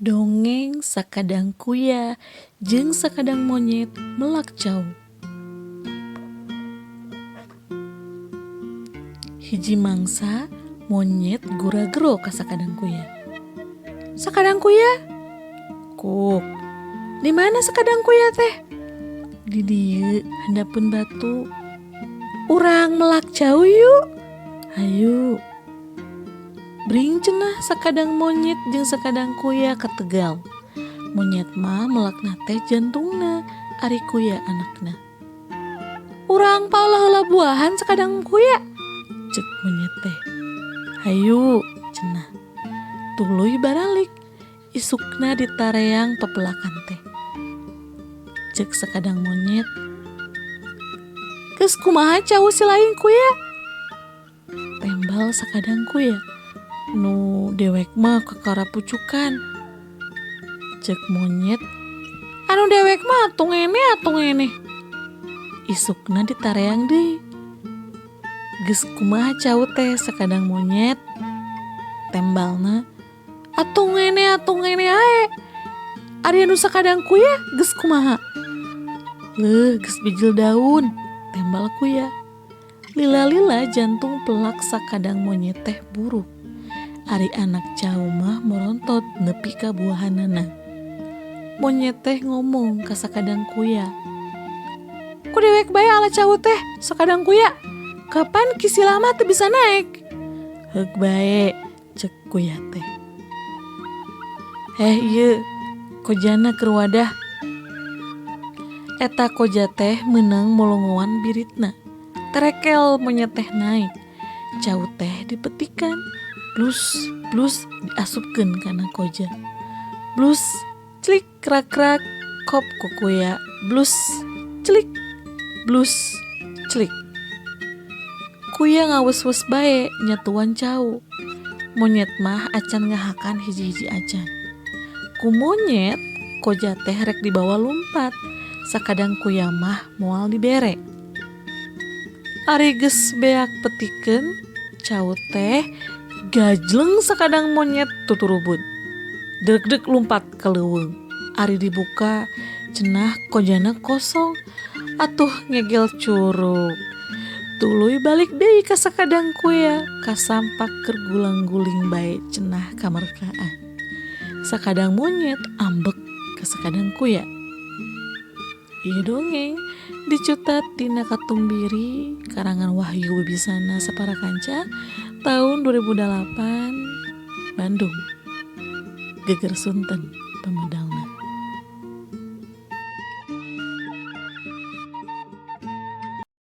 Dongeng Sakadang Kuya jeung Sakadang Monyet Melak Cau. Hiji mangsa monyet gura-gero ka Sakadang Kuya. Sakadang Kuya? Kuk. Di mana Sakadang Kuya teh? Di dieu handapeun batu. Urang melak cau yuk. Hayu. Bring cenah sakadang monyet jeung sakadang kuya ka tegal. Monyet mah melakna teh jantungna, ari kuya anakna. Urang paolah heula buahan sakadang kuya, cek monyet teh. Hayu cenah. Tuluy baralik, isukna ditareang pepelakan teh. Cek sakadang monyet, geus kumaha cau si lain kuya? Tembal sakadang kuya, nu dewek mah kakara pucukan. Cek monyet, anu dewek mah atung ene atung ene. Isukna ditareang deui. Geus kumaha cau teh sakadang monyet? Tembalna, atung ene atung ene ae. Ari anu sakadang kuya geus kumaha? Leuh geus bijil daun, tembal kuya. Lila-lila jantung pelak sakadang monyet teh buruk. Ari anak cau mah morontot nepi ka buahanana. Monyet teh ngomong ka sakadang kuya. Ku dewek bae ala cau teh sakadang kuya. Kapan kisi lama teu bisa naek? Heuk bae, cek kuya teh. Heh ieu, kojana keur wadah. Eta koja teh meunang molongoan biritna. Terekel monyet teh naik. Cau teh dipetikan. Blus blus diasupkeun kana koja. Blus clik krak krak kop ku kuya. Blus clik blus clik. Kuya ngawes-wes bae nyatuan cau. Monyet mah acan ngahakan hiji-hiji acan. Ku monyet koja teh rek dibawa lumpat. Sakadang kuya mah moal dibere. Ari geus beak petikeun cau teh gajleng sakadang monyet tuturubut. Deg-deg lumpat ka leuweung. Ari dibuka cenah kojana kosong atuh ngegel curug. Tuluy balik deui ka sakadang kuya kasampak keur gulang-guling bae cenah kamerkaan. Sakadang monyet ambek ka sakadang kuya. Ieu dongeng dicutat tina Katumbiri karangan Wahyu Wibisana Saparakanca tahun 2008 Bandung. Geger Sunten Pamedal.